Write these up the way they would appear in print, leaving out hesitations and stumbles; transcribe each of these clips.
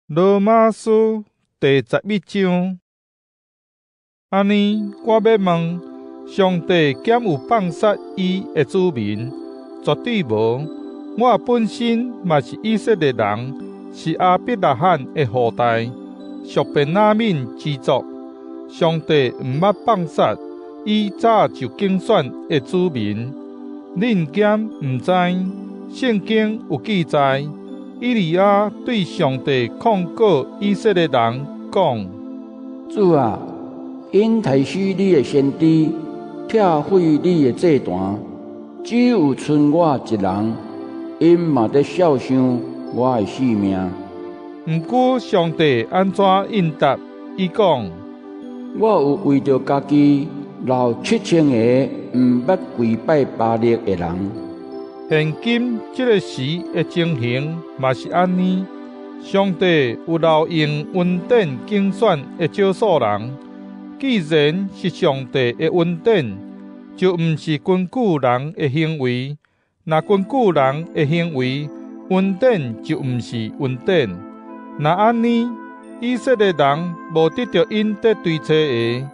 羅馬書第11章，按呢，我欲問：上帝敢有放殺伊的子民？絕對無！我本身嘛是以色列人，是亞伯拉罕的後代，屬便雅憫支族。上帝毋捌放殺伊早就揀選的子民。恁敢毋知？聖經有記載，以利亞對上帝控告以色列人講：主啊，𪜶刣死你的先知，拆毀你的祭壇，只有賰我一人，𪜶嘛佇數想我的性命。毋過上帝按怎應答？伊講：我有為著家己留7000个毋捌跪拜巴力的人。現今這个時的情形嘛是按呢，上帝有留用恩典揀選的少數人。既然是上帝的恩典，就毋是根據人的行為。若根據人的行為，恩典就毋是恩典。若按呢，以色列人無得著𪜶佇追揣的，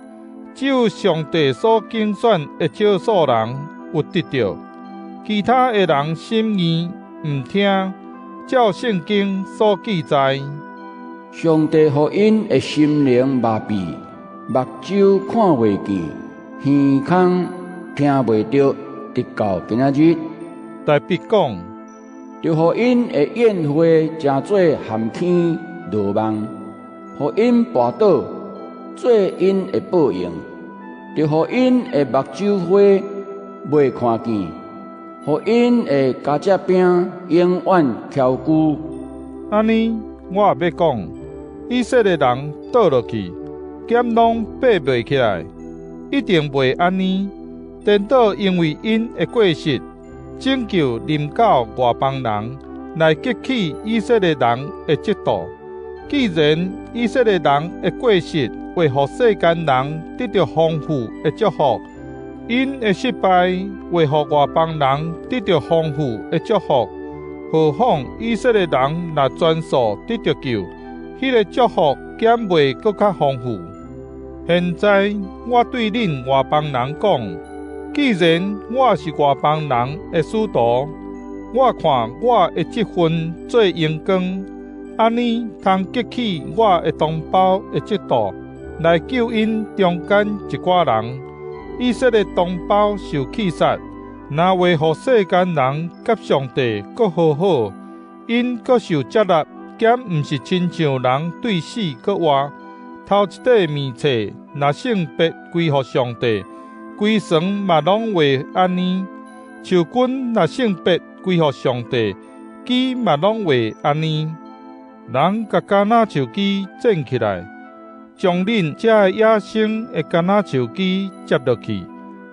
只有上帝所揀選的少數人有得著。其他的人心硬，毋聽，照聖經所記載：上帝予𪜶的心靈麻痺，目睭看袂見，耳孔聽袂著，直到今仔日。大衛講：著予𪜶的宴會成做陷坑羅網，予𪜶跋倒，做𪜶的報應；著予𪜶的目睭花袂看見，予𪜶的膠脊餅永遠蹺龜。按呢，我欲講，以色列人倒落去，敢攏爬袂起來？一定袂按呢。顛倒因為𪜶的過失，拯救臨到外邦人，來激起以色列人的嫉妒。既然以色列人的過失會予世間人得著豐富的祝福，𪜶的失敗會予外邦人得著豐富的祝福，何況以色列人若全數得著救，彼个祝福敢袂閣較豐富？現在我對恁外邦人講，既然我是外邦人的使徒，我看我的職分做榮光，按呢通激起我的同胞的嫉妒，來救𪜶中間一寡人。以色列同胞受棄殺，若會予世間人佮上帝閣和好，𪜶閣受接納，敢毋是親像人對死閣活？頭一塊麵冊若聖別歸予上帝，規船嘛攏會按呢；樹根若聖別歸予上帝，枝嘛攏會按呢。人共橄欖樹枝剪起來，將恁遮个野生的橄欖樹枝接落去，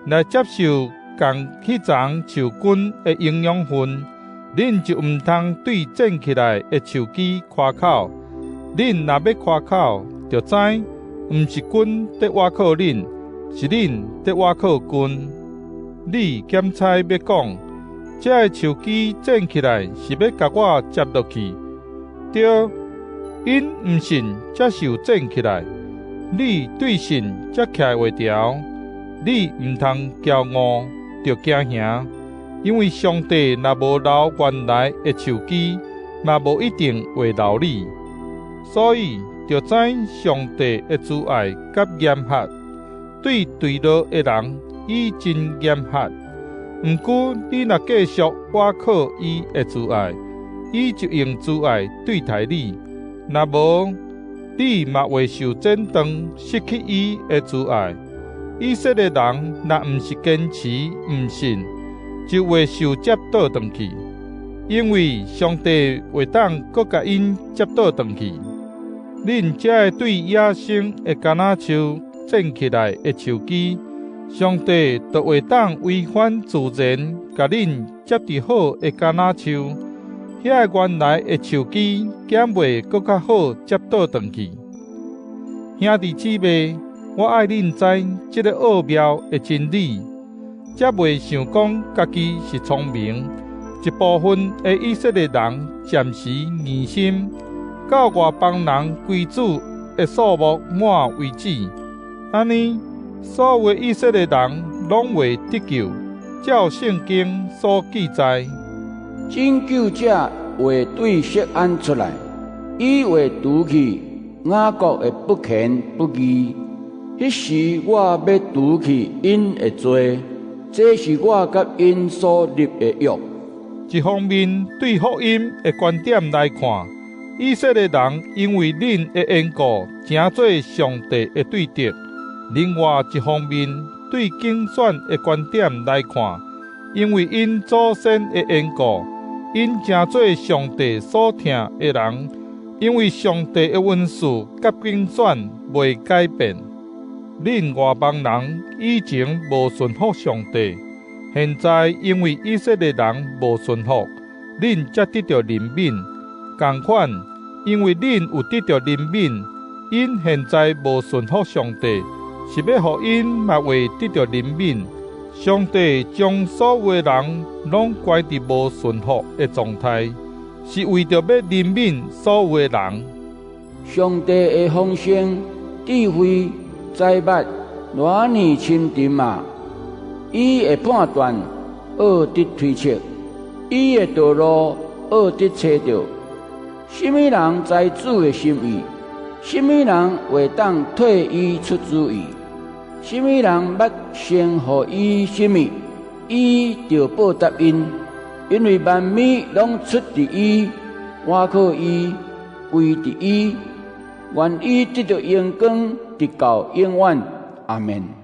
來接受仝彼叢樹根的營養分，恁就毋通對剪起來的樹枝誇口。恁若欲誇口，著知毋是根佇倚靠恁，是恁佇倚靠根。你敢猜欲講，這个樹枝剪起來是欲共我接落去？對，𪜶毋信才受剪起來，你對信才徛會牢。你毋通驕傲，著驚嚇，因為上帝若無留原來的樹枝，嘛無一定會留你。所以，著知上帝的慈愛佮嚴格，對墜落的人，伊真嚴格。毋過，你若繼續倚靠伊的慈愛，伊就用慈愛對待你；若無，你嘛會受剪斷，失去伊的慈愛。以色列人若毋是堅持毋信，就會受接倒轉去，因為上帝會當閣共𪜶接倒轉去。恁遮个對野生的橄欖樹剪起來的樹枝，上帝就會當違反自然，共恁接佇好的橄欖樹，遐个原來的樹枝，敢袂閣較好接倒轉去？兄弟姊妹，我愛恁知這个奧妙的真理，才袂想講家己是聰明。一部分的以色列人暫時硬心，到外邦人歸主的數目滿為止。按呢，所有的以色列人攏會得救。照聖經所記載：拯救者會對錫安出來，伊會除去雅各的不虔不義。彼時我欲除去𪜶的罪，這是我佮𪜶所立的約。一方面對福音的觀點來看，以色列人因為恁的緣故，成做上帝的對敵；另外一方面對揀選的觀點來看，因為𪜶祖先的緣故，𪜶成做上帝所疼的人。因為上帝的恩賜佮揀選袂改變。恁外邦人以前無順服上帝，現在因為以色列人無順服，恁才得著憐憫。仝款，因為恁有得著憐憫，𪜶現在無順服上帝，是欲予𪜶嘛會得著憐憫。上帝將所有的人攏關佇無順服的狀態，是為著欲憐憫所有的人。上帝的豐盛、智慧、知捌，偌爾深沉啊！伊的判斷奧得推測，伊的道路奧得揣著。啥物人知主的心意？啥物人會當替伊出主意？啥物人捌先予伊啥物，伊就報答𪜶？因為萬物攏出佇伊，倚靠伊，歸佇伊。願伊得著榮光，直到永遠。阿們。